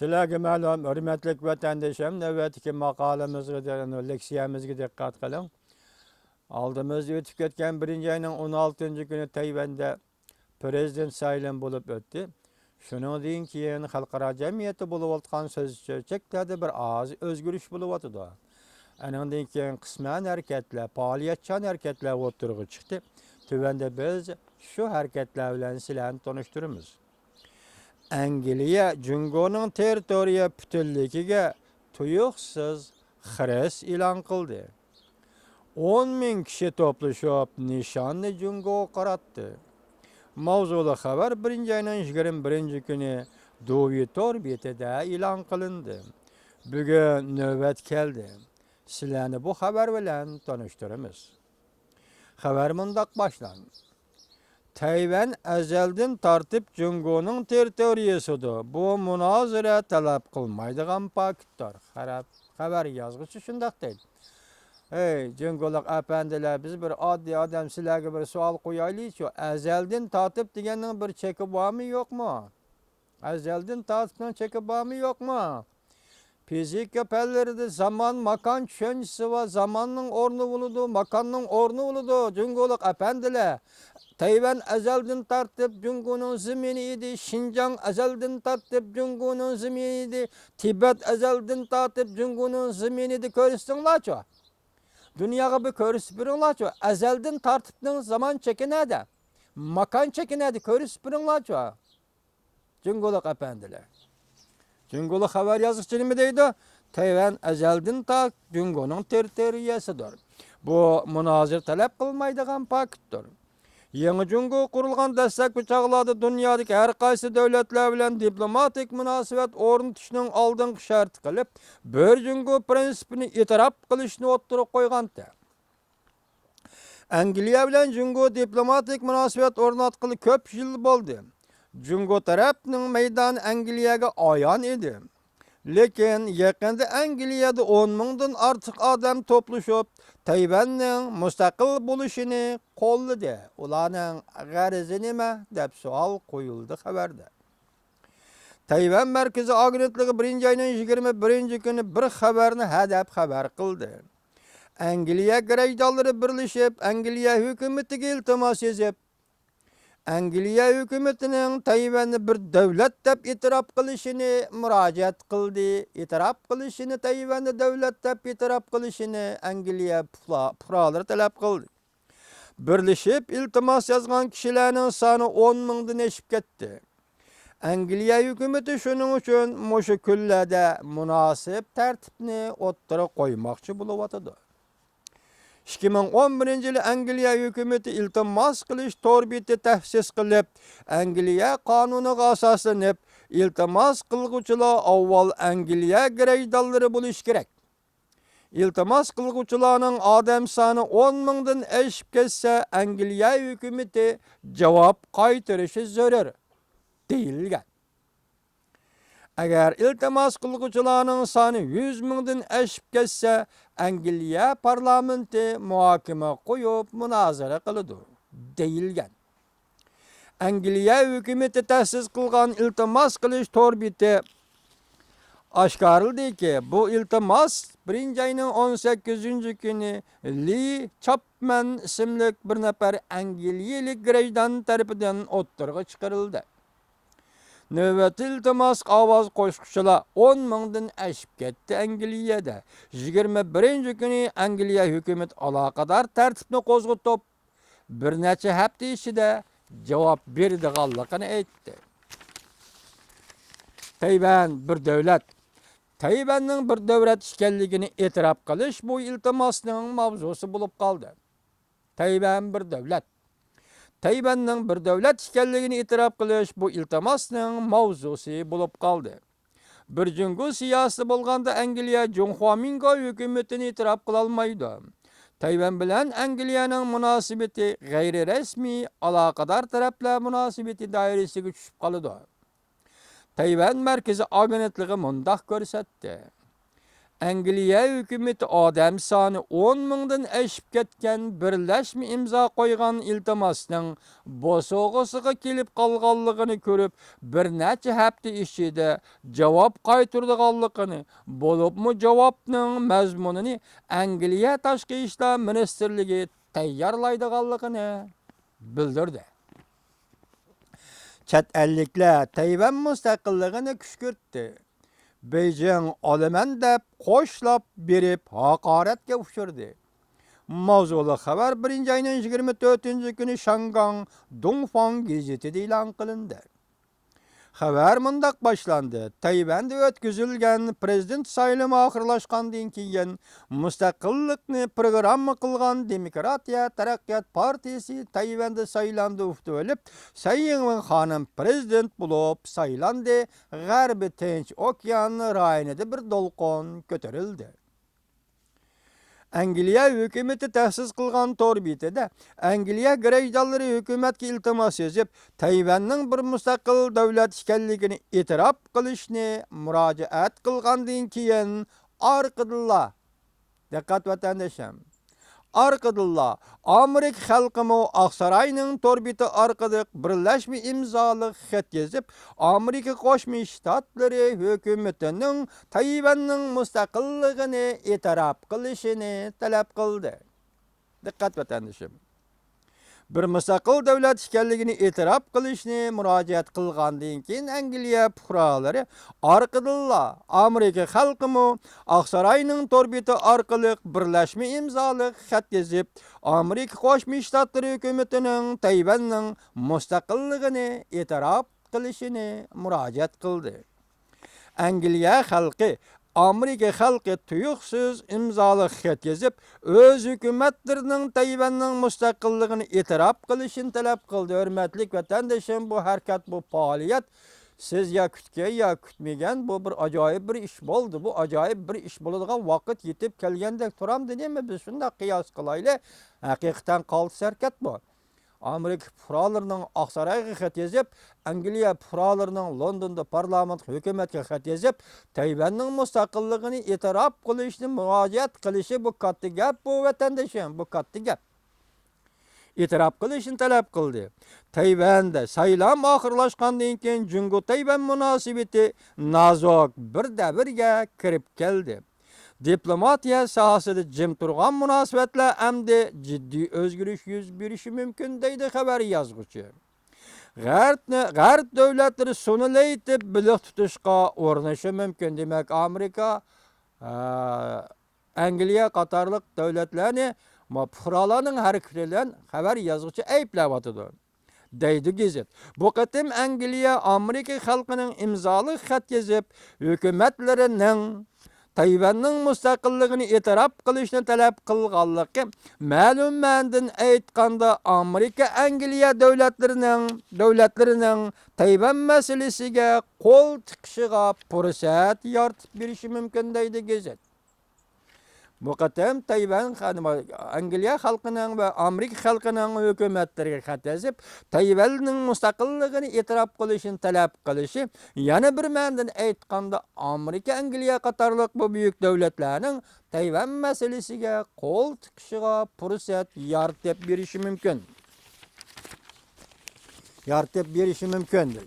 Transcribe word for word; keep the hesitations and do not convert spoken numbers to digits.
سىلەرگە مەلۇم، ھۆرمەتلىك ۋەتەندىشىم، نۆۋەتتىكى ماقالىمىزگە، لېكسىيەمىزگە دىققەت قىلىڭ. ئالدىمىزدا ئۆتۈپ كەتكەن بىرىنچى ئاينىڭ ئون ئالتىنچى كۈنى تەيۋەندە پىرېزىدېنت سايلىمى بولۇپ ئۆتتى. شۇنىڭدىن كېيىن خەلقئارا جەمئىيەتتە بولۇۋاتقان سۆز چۆچەكلەردە بىر ئاز ئۆزگىرىش بولۇۋاتىدۇ. ئەنىڭدىن كېيىن قىسمەن ھەرىكەتلەر، پائالىيەتچان ھەرىكەتلەر ئوتتۇرىغا چىقتى. تۆۋەندە بىز شۇ ھەرىكەتلەر بىلەن سىلەرنى تونۇشتۇرىمىز. ئەنگلىيە جۇڭگونىڭ تېررىتورىيە پۈتۈنلۈكىگە تۇيۇقسىز خىرىس ئېلان قىلدى. ئون مىڭ كىشى توپلىشىپ، نىشاننى جۇڭگوغا قاراتتى. ماۋزۇلۇق خەۋەر بىرىنچى ئاينىڭ يىگىرمە بىرىنچى كۈنى دۇۋى تور بېتىدە ئېلان قىلىندى. بۈگۈن نۆۋەت كەلدى. سىلەرنى بۇ خەۋەر بىلەن تونۇشتۇرىمىز. خەۋەر مۇنداق باشلاندى. تەيۋەن ئەزەلدىن تارتىپ جۇڭگونىڭ تېررىتورىيىسىدۇر. بۇ مۇنازىرە تەلەپ قىلمايدىغان پاكىتتۇر. خەرەپ-، خەۋەر يازغۇچى شۇنداق دەيدۇ. ھەي، جۇڭگولۇق ئەپەندىلەر، بىز بىر ئاددىي ئادەم، سىلەرگە بىر سوئال قويايلىچۇ؟ ئەزەلدىن تارتىپ دېگەننىڭ بىر چېكى بارمۇ، يوقمۇ؟ ئەزەلدىن تارتىپنىڭ چېكى بارمۇ، يوقمۇ؟ فىزىكا پەنلىرىدە زامان، ماكان چۈشەنچىسى بار، زاماننىڭ ئورنى بولىدۇ، ماكاننىڭ ئورنى بولىدۇ. جۇڭگولۇق ئەپەندىلەر، تەيۋەن ئەزەلدىن تارتىپ جۇڭگونىڭ زېمىنى ئىدى، شىنجاڭ ئەزەلدىن تارتىپ جۇڭگونىڭ زېمىنى ئىدى، تىبەت ئەزەلدىن تارتىپ جۇڭگونىڭ زېمىنى ئىدى، كۆرسىتىڭلارچۇ. دۇنياغا بىر كۆرسىتىپ بېرىڭلارچۇ. ئەزەلدىن تارتىپنىڭ زامان چېكى نەدە؟ ماكان چېكى نەدە؟ كۆرسىتىپ بېرىڭلارچۇ. جۇڭگولۇق ئەپەندىلەر. جۇڭگولۇق خەۋەر يازغۇچى نېمە دەيدۇ؟ تەيۋەن ئەزەلدىن تارتىپ جۇڭگونىڭ تېررىتورىيەسىدۇر. بۇ مۇنازىرە تەلەپ قىلمايدىغان پاكىتتۇر. يېڭى جۇڭگو قۇرۇلغان دەسلەپكى چاغلاردا دۇنيادىكى ھەر قايسى دۆلەتلەر بىلەن دىپلوماتىك مۇناسىۋەت ئورنىتىشنىڭ ئالدىنقى شەرتى قىلىپ، بىر جۇڭگو پىرىنسىپىنى ئېتىراپ قىلىشنى ئوتتۇرىغا قويغانتى. ئەنگلىيە بىلەن جۇڭگو دىپلوماتىك مۇناسىۋەت ئورناتقىلى كۆپ يىل بولدى. جۇڭگو تەرەپنىڭ مەيدانى ئەنگلىيەگە ئايان ئىدى. لېكىن يېقىندا ئەنگلىيەدە ئون مىڭدىن ئارتۇق ئادەم توپلىشىپ، تەيۋەننىڭ مۇستەقىل بولۇشىنى قوللىدى. ئۇلارنىڭ غەرىزى نېمە؟ دەپ سوئال قويۇلدى خەۋەردە. تەيۋەن مەركىزىي ئاگېنتلىقى بىرىنچى ئاينىڭ يىگىرمە بىرىنچى كۈنى بىر خەۋەرنى ھەدەپ خەۋەر قىلدى. ئەنگلىيە گىرەجدانلىرى بىرلىشىپ، ئەنگلىيە ھۆكۈمىتىگە ئىلتىماس يېزىپ، ئەنگلىيە ھۆكۈمىتىنىڭ تەيۋەننى بىر دۆلەت دەپ ئېتىراپ قىلىشىنى مۇراجىئەت قىلدى. ئېتىراپ قىلىشىنى، تەيۋەننى دۆلەت دەپ ئېتىراپ قىلىشىنى ئەنگلىيە پۇقرا-، پۇقرالىرى تەلەپ قىلدى. بىرلىشىپ ئىلتىماس يازغان كىشىلەرنىڭ سانى ئون مىڭدىن ئېشىپ كەتتى. ئەنگلىيە ھۆكۈمىتى شۇنىڭ ئۈچۈن مۇشۇ كۈنلەردە مۇناسىپ تەرتىپنى ئوتتۇرىغا قويماقچى بولۇۋاتىدۇ. ئىككى مىڭ ئون بىرىنچى يىلى ئەنگلىيە ھۆكۈمىتى ئىلتىماس قىلىش تور بېتى تەسىس قىلىپ، ئەنگلىيە قانۇنىغا ئاساسلىنىپ، ئىلتىماس قىلغۇچىلار ئاۋۋال ئەنگلىيە گىرەجدانلىرى بولۇشى كېرەك. ئىلتىماس قىلغۇچىلارنىڭ ئادەم سانى ئون مىڭدىن ئېشىپ كەتسە، ئەنگلىيە ھۆكۈمىتى جاۋاب قايتۇرۇشى زۆرۈر، دېيىلگەن. ئەگەر ئىلتىماس قىلغۇچىلارنىڭ سانى يۈز مىڭدىن ئېشىپ كەتسە، ئەنگلىيە پارلامېنتى مۇھاكىمە قويۇپ مۇنازىرە قىلىدۇ، دېيىلگەن. ئەنگلىيە ھۆكۈمىتى تەسىس قىلغان ئىلتىماس قىلىش تور بېتى ئاشكارىلىدىكى، بۇ ئىلتىماس بىرىنچى ئاينىڭ ئون سەككىزىنچى كۈنى لى چاپمەن ئىسىملىك بىر نەپەر ئەنگلىيەلىك گىرەجدان تەرىپىدىن ئوتتۇرىغا چىقىرىلدى. نۆۋەتتە ئىلتىماسقا ئاۋاز قوشقۇچىلار ئون مىڭدىن ئېشىپ كەتتى. ئەنگلىيەدە يىگىرمە بىرىنچى كۈنى ئەنگلىيە ھۆكۈمىتى ئالاقىدار تەرتىپنى قوزغىتىپ، بىر نەچچە ھەپتە ئىچىدە جاۋاب بېرىدىغانلىقىنى ئېيتتى. تەيۋەن بىر دۆلەت. تەيۋەننىڭ بىر دۆلەت ئىكەنلىكىنى ئېتىراپ قىلىش بۇ ئىلتىماسنىڭ ماۋزۇسى بولۇپ قالدى. تەيۋەن بىر دۆلەت. تەيۋەننىڭ بىر دۆلەت ئىكەنلىكىنى ئېتىراپ قىلىش بۇ ئىلتىماسنىڭ ماۋزۇسى بولۇپ قالدى. بىر جۇڭگو سىياسىتى بولغاندا ئەنگلىيە جۇڭخۇامىنگو ھۆكۈمىتىنى ئېتىراپ قىلالمايدۇ. تەيۋەن بىلەن ئەنگلىيەنىڭ مۇناسىۋىتى غەيرىي رەسمىي ئالاقىدار تەرەپلەر مۇناسىۋىتى دائىرىسىگە چۈشۈپ قالىدۇ. تەيۋەن مەركىزىي ئاگېنتلىقى مۇنداق كۆرسەتتى. ئەنگلىيە ھۆكۈمىتى ئادەم سانى ئون مىڭدىن ئېشىپ كەتكەن بىرلەشمە ئىمزا قويغان ئىلتىماسنىڭ بوسۇغىسىغا كېلىپ قالغانلىقىنى كۆرۈپ، بىر نەچچە ھەپتە ئىچىدە جاۋاب قايتۇرىدىغانلىقىنى، بولۇپمۇ جاۋابنىڭ مەزمۇنىنى ئەنگلىيە تاشقى ئىشلار مىنىستىرلىكى تەييارلايدىغانلىقىنى بىلدۈردى. چەت ئەللىكلەر تەيۋەن مۇستەقىللىقىنى كۈشكۈرتتى. بېيجىڭ ئالىمەن دەپ قوشلاپ بېرىپ ھاقارەتكە ئۇچرىدى. ماۋزۇلۇق خەۋەر بىرىنچى ئاينىڭ يىگىرمە تۆتىنچى كۈنى شاڭگاڭ دۇڭفاڭ گېزىتىدە ئېلان قىلىندى. خەۋەر مۇنداق باشلاندى: تەيۋەندە ئۆتكۈزۈلگەن پىرېزىدېنت سايلىمى ئاخىرلاشقاندىن كېيىن، مۇستەقىللىقنى پىروگرامما قىلغان دېموكراتىيە تەرەققىيات پارتىيىسى تەيۋەندە سايلامدا ئۇتۇۋېلىپ، سەي يىڭۋېن خانىم پىرېزىدېنت بولۇپ سايلاندى. غەربىي تىنچ ئوكيان رايونىدا بىر دولقۇن كۆتۈرۈلدى. ئەنگلىيە ھۆكۈمىتى تەسىس قىلغان تور بېتىدە ئەنگلىيە گراژدانلىرى ھۆكۈمەتكە ئىلتىماس يېزىپ، تەيۋەننىڭ بىر مۇستەقىل دۆلەت ئىكەنلىكىنى ئېتىراپ قىلىشنى مۇراجىئەت قىلغاندىن كېيىن، ئارقىدىنلا، دىققەت ۋەتەندىشىم، ئارقىدىنلا ئامېرىكا خەلقىمۇ ئاقساراينىڭ تور بېتى ئارقىلىق بىرلەشمە ئىمزالىق خەت يېزىپ، ئامېرىكا قوشما شتاتلىرى ھۆكۈمىتىنىڭ تەيۋەننىڭ مۇستەقىللىقىنى ئېتىراپ قىلىشىنى تەلەپ قىلدى. دىققەت ۋەتەندىشىم. بىر مۇستەقىل دۆلەت ئىكەنلىكىنى ئېتىراپ قىلىشنى مۇراجىئەت قىلغاندىن كېيىن، ئەنگلىيە پۇقرالىرى ئارقىدىنلا ئامېرىكا خەلقىمۇ ئاقساراينىڭ تور بېتى ئارقىلىق بىرلەشمە ئىمزالىق خەت يېزىپ، ئامېرىكا قوشما شتاتلىرى ھۆكۈمىتىنىڭ تەيۋەننىڭ مۇستەقىللىقىنى ئېتىراپ قىلىشىنى مۇراجىئەت قىلدى. ئەنگلىيە خەلقى، ئامېرىكا خەلقى تۇيۇقسىز ئىمزالىق خەت يېزىپ، ئۆز ھۆكۈمەتلىرىنىڭ تەيۋەننىڭ مۇستەقىللىقىنى ئېتىراپ قىلىشىنى تەلەپ قىلدى. ھۆرمەتلىك ۋەتەندىشىم، بۇ ھەرىكەت، بۇ پائالىيەت سىز يا كۈتكەن، يا كۈتمىگەن، بۇ بىر ئاجايىپ بىر ئىش بولدى. بۇ ئاجايىپ بىر ئىش بولىدىغان ۋاقىت يېتىپ كەلگەندەك تۇرامدۇ نېمە؟ بىز شۇنداق قىياس قىلايلى. ھەقىقەتەن قالتىس ھەرىكەت بۇ. ئامېرىكا پۇقرالىرىنىڭ ئاقسارايغا خەت يېزىپ، ئەنگلىيە پۇقرالىرىنىڭ لوندوندا پارلامېنتقا، ھۆكۈمەتكە خەت يېزىپ، تەيۋەننىڭ مۇستەقىللىقىنى ئېتىراپ قىلىشنى مۇراجىئەت قىلىشى، بۇ كاتتا گەپ، بۇ ۋەتەندىشىم، بۇ كاتتا گەپ. ئېتىراپ قىلىشنى تەلەپ قىلدى. تەيۋەندە سايلام ئاخىرلاشقاندىن كېيىن، جۇڭگو تەيۋەن مۇناسىۋىتى نازۇك بىر دەۋرگە كىرىپ كەلدى. دىپلوماتىيە ساھەسىدە جىم تۇرغان مۇناسىۋەتلەر ئەمدى جىددىي ئۆزگىرىش يۈز بېرىشى مۇمكىن، دەيدۇ خەۋەر يازغۇچى. غەربنى، غەرب دۆلەتلىرى سۇنى لەيتىپ بېلىق تۇتۇشقا ئۇرۇنۇشى مۇمكىن. دېمەك، ئامېرىكا، ئە، ئەنگلىيە قاتارلىق دۆلەتلەرنى ما پۇقرالارنىڭ ھەرىكىتى بىلەن خەۋەر يازغۇچى ئەيىبلەۋاتىدۇ. دەيدۇ گېزىت. بۇ قېتىم ئەنگلىيە ئامېرىكا خەلقىنىڭ ئىمزالىق خەت يېزىپ، ھۆكۈمەتلىرىنىڭ تەيۋەننىڭ مۇستەقىللىقىنى ئېتىراپ قىلىشنى تەلەپ قىلغانلىقى، مەلۇم مەنىدىن ئېيتقاندا، ئامېرىكا ئەنگلىيە دۆلەتلىرىنىڭ، دۆلەتلىرىنىڭ تەيۋەن مەسىلىسىگە قول تىقىشىغا پۇرسەت يارىتىپ بېرىشى مۇمكىن، دەيدۇ گېزىت. بۇ قېتىم تەيۋەن خەن-، ئەنگلىيە خەلقىنىڭ ۋە ئامېرىكا خەلقىنىڭ ھۆكۈمەتلىرىگە خەت يېزىپ، تەيۋەننىڭ مۇستەقىللىقىنى ئېتىراپ قىلىشىنى تەلەپ قىلىشى، يەنە بىر مەنىدىن ئېيتقاندا، ئامېرىكا، ئەنگلىيە قاتارلىق بۇ بۈيۈك دۆلەتلەرنىڭ تەيۋەن مەسىلىسىگە قول تىقىشىغا پۇرسەت يارىتىپ بېرىشى مۇمكىن. يارىتىپ بېرىشى مۇمكىن.